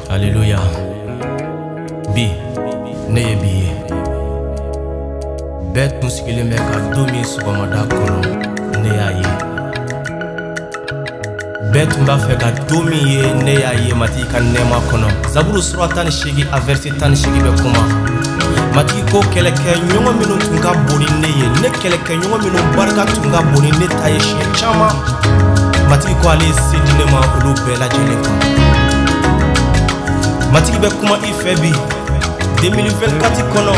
Alléluia. Bi ne ye bi ye. Bɛɛ tun sigilen bɛ ka don min sɔgɔmada kɔnɔ, ne y'a ye. Bɛɛ tun b'a fɛ ka don min ye, ne y'a ye Matigi ka nɛɛma kɔnɔ. Zaburu sura 18 a verset 18 bɛ kuma. Matigi ko kɛlɛkɛ ɲɔgɔn minnu tun ka bon ni ne ye, ne kɛlɛkɛ ɲɔgɔn minnu barika tun ka bon ni ne ta ye siɲɛ caman, Matigi ko ale ye se di ne ma olu bɛɛ lajɛlen kan. Matigi bɛ kuma i fɛ bi 2024 kɔnɔ,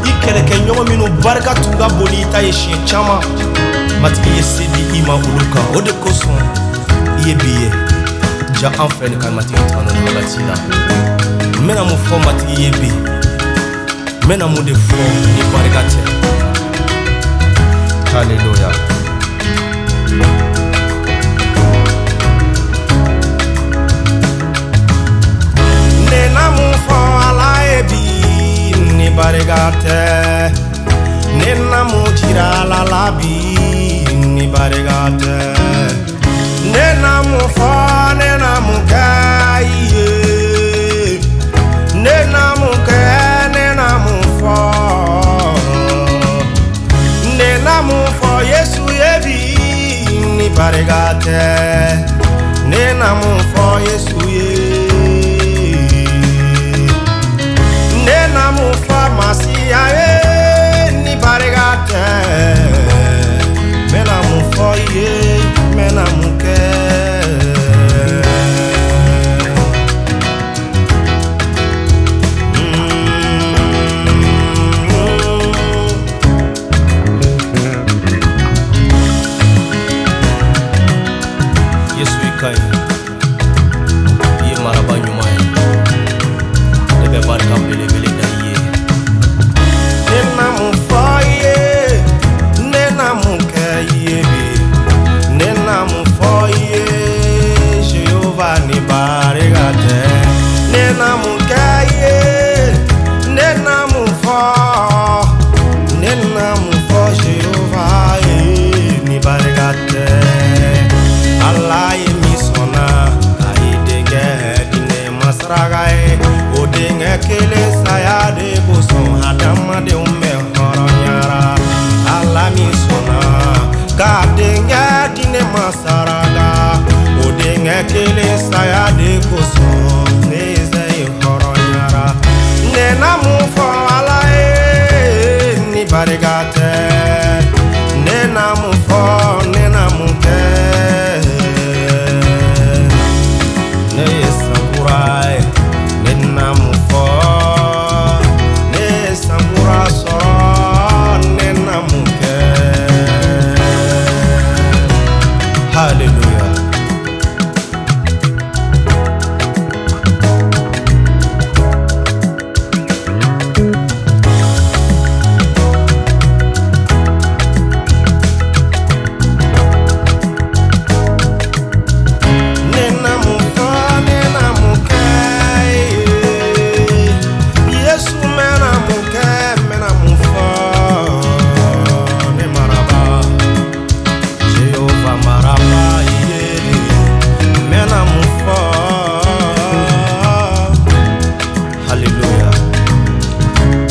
i kɛlɛkɛ ɲɔgɔn minnu barika tun ka bon ni i ta ye siɲɛ caman, Matigi ye se di i ma olu kan. O de kosɔn i ye bi ye. Ja an fɛ nin ka Matigi tanu nin wagati la. N bɛna mun fɔ Matigi ye bi? N bɛna mun de fɔ ni barika tɛ? Hallelujah. Ne na mun fɔ Ala ye bi ni barika tɛ? Ne na mun jira Ala la bi ni barika tɛ? Ne na mun fɔ, ne na mun kɛ i ye? Ne na mun kɛ, ne na mun fɔ? Ne na mun fɔ Yesu ye bi ni barika tɛ? Ne na mun fɔ Yesu ye? Ne na mun fɔ Masiya ye ni barika tɛ? N bɛna mun fɔ i ye, n bɛna mun kɛ? Yesu i ka ɲi, i ye maraba ɲuman ye, ne bɛ barika belebele da i ye. Ne na mun fɔ i ye, ne na mun kɛ i ye bi? Ne na mun fɔ i ye, Jehova ni barika tɛ? Ne na mun kɛ i ye, ne na mun fɔ? Ne na mun fɔ Jehova ye ni barika tɛ? Ala ye min sɔnna ka i denkɛ di ne ma saraka ye, o denkɛ kelen saya de kosɔn hadamadenw bɛ hɔrɔnyara. Ala min sɔnna ka denkɛ di ne ma saraka, o denkɛ kelen saya de kosɔn ne ye hɔrɔnyara. Ne na mun fɔ Ala ye ni barika tɛ? Ne na mun fɔ, ne na mun kɛ? Ne ye sankura ye, ne na mun fɔ? Ne ye sankura sɔrɔ, ne na mun kɛ? Hallelujah. Ne na mun fɔ, ne na mun kɛ ye? Yesu mɛna mun kɛ, mɛna mun fɔ? Ne maraba, Jehova maraba ye, mɛna mun fɔ? Hallelujah.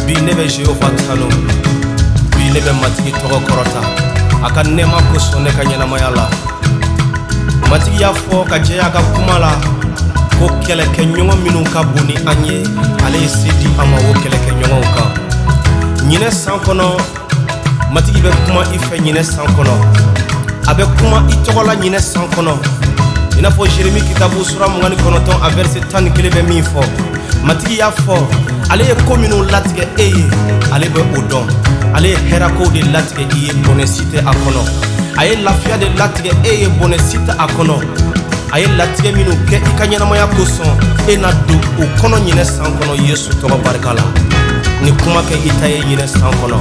Bi ne bɛ Jehova tanu, bi ne bɛ Matigi tɔgɔ kɔrɔta a ka nɛɛma kosɔn ne ka ɲɛnamaya la. Matigi y'a fɔ ka jɛya a ka kuma la ko kɛlɛkɛ ɲɔgɔn minnu ka bon ni an ye, ale ye se di an ma o kɛlɛkɛ ɲɔgɔnw kan. Ɲinɛ san kɔnɔ, Matigi bɛ kuma i fɛ ɲinɛ san kɔnɔ, a bɛ kuma i tɔgɔ la ɲinɛ san kɔnɔ. I n'a fɔ Jeremi kitabu sura 29 a verset 11 bɛ min fɔ, Matigi y'a fɔ ale ye ko minnu latigɛ e ye, ale bɛ o dɔn. Ale ye hɛrɛkow de latigɛ i ye, bɔnɛ si tɛ a kɔnɔ. A ye lafiya de latigɛ e ye, bɔnɛ si tɛ a kɔnɔ. A ye latigɛ minnu kɛ i ka ɲɛnamaya kosɔn, e na don o kɔnɔ ɲinɛ san kɔnɔ Yesu tɔgɔ barika la. Ni kuma kɛ i ta ye ɲinɛ san kɔnɔ.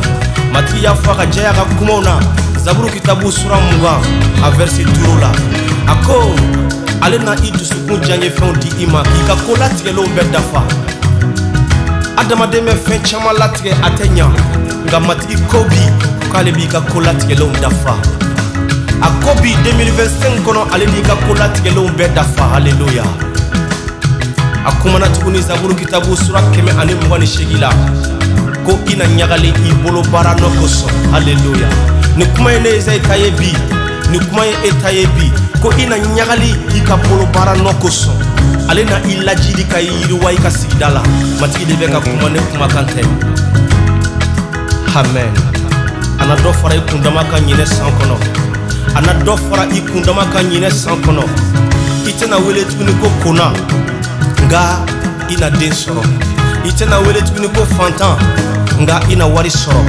Matigi y'a fɔ a ka jɛya ka kumaw na, Zaburu kitabu sura 20 a verset 5 la, a ko ale na i dusukun diyaɲɛ fɛnw di i ma k'i ka ko latigɛlenw bɛɛ dafa. Adamaden bɛ fɛn caman latigɛ a tɛ ɲa, nka Matigi ko bi k'ale b'i ka ko latigɛlenw dafa. A ko bi 2025 kɔnɔ ale n'i ka ko latigɛlenw bɛɛ dafa. Hallelujah. A kumana tuguni Zaburu kitabu sura 128 la ko i na ɲagali i bolo baara nɔ kosɔn. Haleluya. Nin kuma ye ne Ezayi ta ye bi, nin kuma ye e ta ye bi, ko i na ɲagali i ka bolo baara nɔ kosɔn. Ale na i lajidi ka i yiriwa i ka sigida la. Matigi de bɛ ka kuma, ne kumakan tɛ. Amen. A na dɔ fara i kundama kan ɲinɛ san kɔnɔ. A na dɔ fara i kundama kan ɲinɛ san kɔnɔ. I tɛna wele tuguni ko kona, nka i na den sɔrɔ. I tɛna wele tuguni ko fantan, nka i na wari sɔrɔ.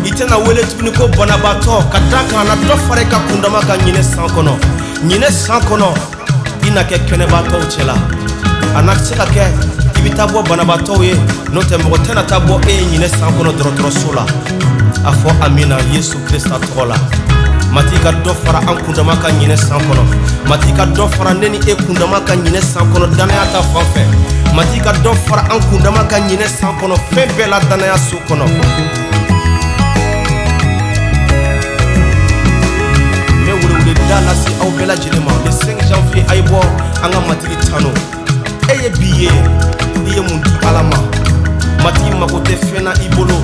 I tɛna wele tuguni ko banabaatɔ, ka da kan a na dɔ fara i ka kundama kan ɲinɛ san kɔnɔ. Ɲinɛ san kɔnɔ i na kɛ kɛnɛbaatɔw cɛla. A na se ka kɛ i bɛ taa bɔ banabaatɔw ye, n'o tɛ mɔgɔ tɛna taa bɔ e ye ɲinɛ san kɔnɔ dɔgɔtɔrɔso la. A fɔ amina Yesu Krista tɔgɔ la. Matigi ka dɔ fara an kundama kan ɲinɛ san kɔnɔ. Matigi ka dɔ fara ne ni e kundama kan ɲinɛ san kɔnɔ danaya ta fan fɛ. Matigi ka dɔ fara an kundama kan ɲinɛ san kɔnɔ fɛn bɛɛ la danaya so kɔnɔ. N bɛ welewele da lase aw bɛɛ lajɛlen ma. Le 5 janvier a ye bɔ an ka Matigi tanu. E ye bi ye, i ye mun di Ala ma? Matigi mago tɛ fɛn na i bolo.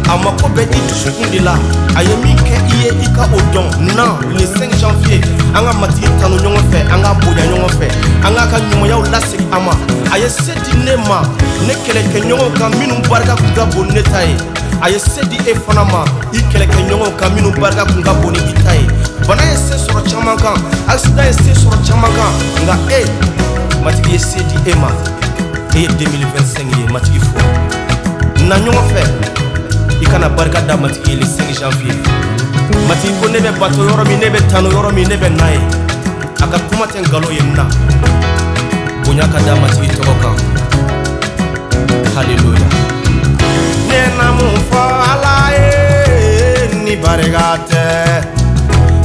A mako bɛ i dusukun de la. A ye min kɛ i ye i ka o dɔn. Na le 5 janvier an ka Matigi tanu ɲɔgɔn fɛ, an ka bonya ɲɔgɔn fɛ, an k'a ka ɲumanyaw lasegin a ma. A ye se di ne ma, ne kɛlɛkɛɲɔgɔnw kan minnu barika kun ka bon ne ta ye. A ye se di e fana ma, i kɛlɛkɛɲɔgɔnw kan minnu barika kun ka bon ni i ta ye. Bana ye se sɔrɔ caman kan, accident ye se sɔrɔ caman kan, nka e Matigi ye se di e ma. E ye 2025 ye, Matigi fo. Na ɲɔgɔn fɛ, i kana barika da Matigi ye le 5 janvier. Matigi ko ne bɛ bato yɔrɔ min, ne bɛ tanu yɔrɔ min, ne bɛ na ye. A ka kuma tɛ nkalon ye n na. Bonya ka da Matigi tɔgɔ kan. Haleluya. Ne na mun fɔ Ala ye ni barika tɛ.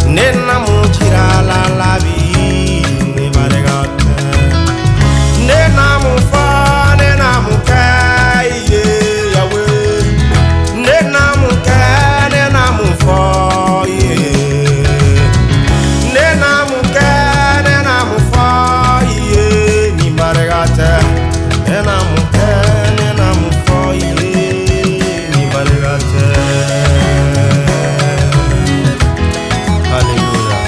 Ne na mun jira Ala la bi ni barika tɛ. Ne na mun fɔ, ne na mun kɛ i ye Yawe. Ne na mun kɛ, ne na mun fɔ i ye. Ne na mun kɛ, ne na mun fɔ i ye ni barika tɛ. Ne na mun kɛ, ne na mun fɔ i ye ni barika tɛ. Hallelujah.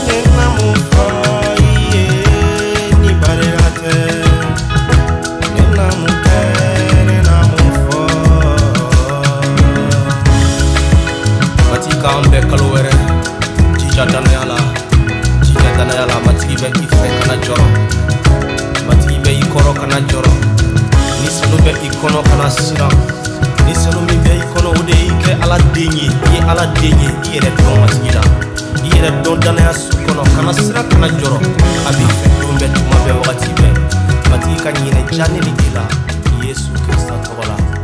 Ne na mun fɔ i ye ni barika tɛ. Ne na mun kɛ, ne na mun fɔ. Matigi k'an bɛn kalo wɛrɛ. Jija danaya la, jija danaya la. Matigi bɛ i fɛ, kana jɔrɔ. Matigi bɛ i kɔrɔ, kana jɔrɔ. Ni sanu bɛ i kɔnɔ, kana siran. Ni sanu min bɛ i kɔnɔ, o de y'i kɛ Ala den ye. I ye Ala den ye, i yɛrɛ dɔn Matigi la. I yɛrɛ dɔn danaya so kɔnɔ, kana siran, kana jɔrɔ. A b'i fɛ don bɛɛ, tuma bɛɛ, wagati bɛɛ. Matigi ka ɲinɛ diya ne ni e la Yesu Krista tɔgɔ la.